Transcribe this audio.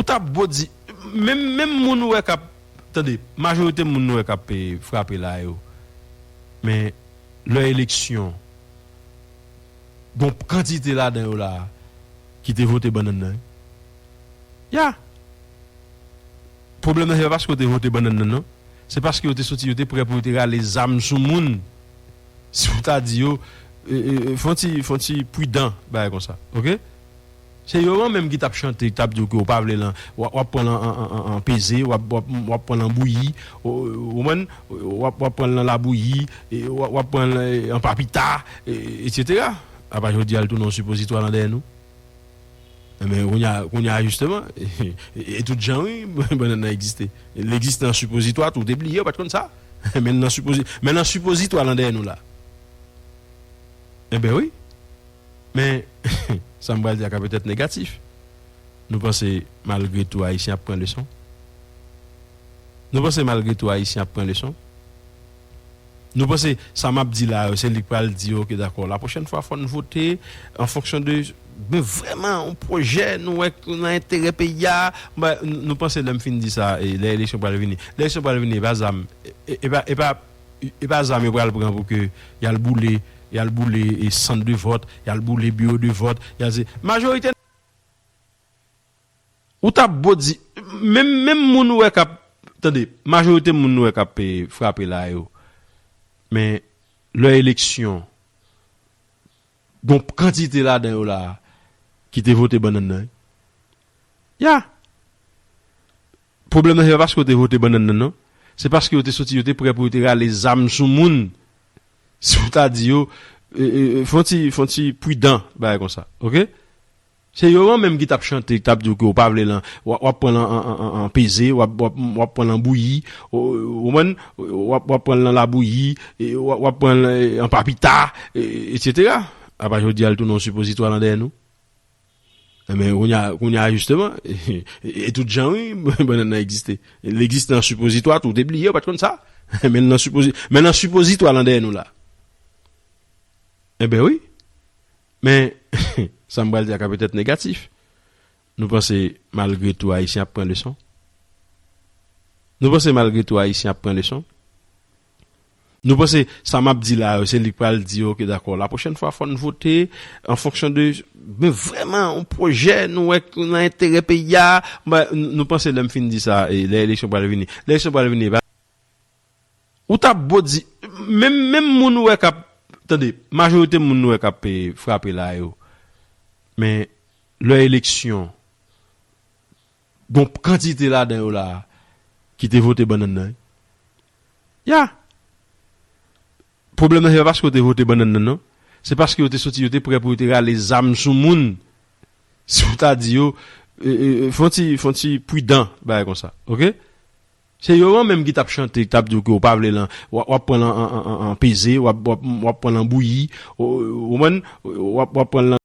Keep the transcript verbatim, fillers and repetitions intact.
Ou t ap bo di, menm, menm moun ou wè k ap, tande, majorite moun nou wè k ap, eh, frape la yo. Men, lè eleksyon, gon kantite ladan yo la ki te vote bannann nan. Ya. Pwoblèm nan, se pa paske yo te vote bannann nan, non. Se paske yo te soti, yo te prè pou yo te rale zam sou moun. Si w ta di yo, eh, eh, fè yon ti, fè yon ti pridan, bagay konsa. Oke? Se yo menm ki t ap chante, ki t ap di w ke w pa vle lan, w ap, w ap pran lan an, an, an, an peze, w ap, w ap, w ap pran lan bouyi, w, w konprann? W ap, w ap pran lan labouyi, e w ap, w ap pran lan, e, an papita, e, etsetera. Apa jodi a l tounen yon sipozitwa lan dèyè nou? Enben, kounye a, kounye a, jisteman, e, e tout jan, wi, bannann nan egziste. L egziste an sipozitwa tou, w te bliye, w pa t konn sa. Men nan sipozi-, men nan sipozitwa lan dèyè nou la. Enben, wi. Men, sa m pral di a ka petèt negatif. Nou panse, malgre tou, Ayisyen ap pran leson? Nou panse, malgre tou, Ayisyen ap pran leson? Nou panse, sa m ap di la yo, se li k pral di, oke, dakò, lapwochèn fwa, fò n vote an fonksyon de, men vrèman, yon pwojè nou wè k nan enterè peyi a. N-, nou panse, lè m fin di sa, e, lè eleksyon pral vini. Lè eleksyon pral vini, e pa zam, e, e, e pa, e pa, e pa zam yo pral pran pou ke y al boule, y al boule, e, sant de vòt, y al boule biwo de vòt, y al se, majorite Ou t ap bo di, menm, menm moun ou wè k ap, tande, majorite moun nou wè k ap, eh, frape la yo. Men, lè eleksyon, gon kantite ladan yo la ki te vote bannann nan. Ya. Pwoblèm nan, se pa paske yo te vote bannann nan, non. Se paske yo te soti, yo te prè pou yo te rale zam sou moun. Si w ta di yo, eh, eh, fè yon ti, fè yon ti pridan, bagay konsa. Oke? Se yo menm ki t ap chante, ki t ap di w ke w pa vle lan, w ap, w ap pran lan an, an, an, an peze, w ap, w ap, w ap pran lan bouyi, w, w konprann? W ap, w ap pran lan labouyi, e w ap, w ap pran lan, e, an papita, e, etsetera. Apa jodi a l tounen yon sipozitwa lan dèyè nou? Enben, kounye a, kounye a, jisteman, e, e tout jan, wi, bannann nan egziste. L egziste an sipozitwa tou, w te bliye, w pa t konn sa. Men nan sipozi-, men nan sipozitwa lan dèyè nou la. Enben, wi. Men, sa m pral di a ka petèt negatif. Nou panse, malgre tou, Ayisyen ap pran leson? Nou panse, malgre tou, Ayisyen ap pran leson? Nou panse, sa m ap di la yo, se li k pral di, oke, dakò, lapwochèn fwa, fò n vote an fonksyon de, men vrèman, yon pwojè nou wè k nan enterè peyi a. N-, nou panse, lè m fin di sa, e, lè eleksyon pral vini. Lè eleksyon pral vini, e pa Ou t ap bo di, menm, menm moun ou wè k ap, tande, majorite moun nou wè k ap, eh, frape la yo. Men, lè eleksyon, gon kantite ladan yo la ki te vote bannann nan. Ya. Pwoblèm nan, se pa paske yo te vote bannann nan, non. Se paske yo te soti, yo te prè pou yo te rale zam sou moun. Si w ta di yo, eh, eh, fè yon ti, fè yon ti pridan, bagay konsa. Oke? Se yo menm ki t ap chante, ki t ap di w ke w pa vle lan, w ap, w ap pran lan an, an, an, an peze, w ap, w ap, w ap pran lan bouyi, w, w konprann? W ap, w ap pran lan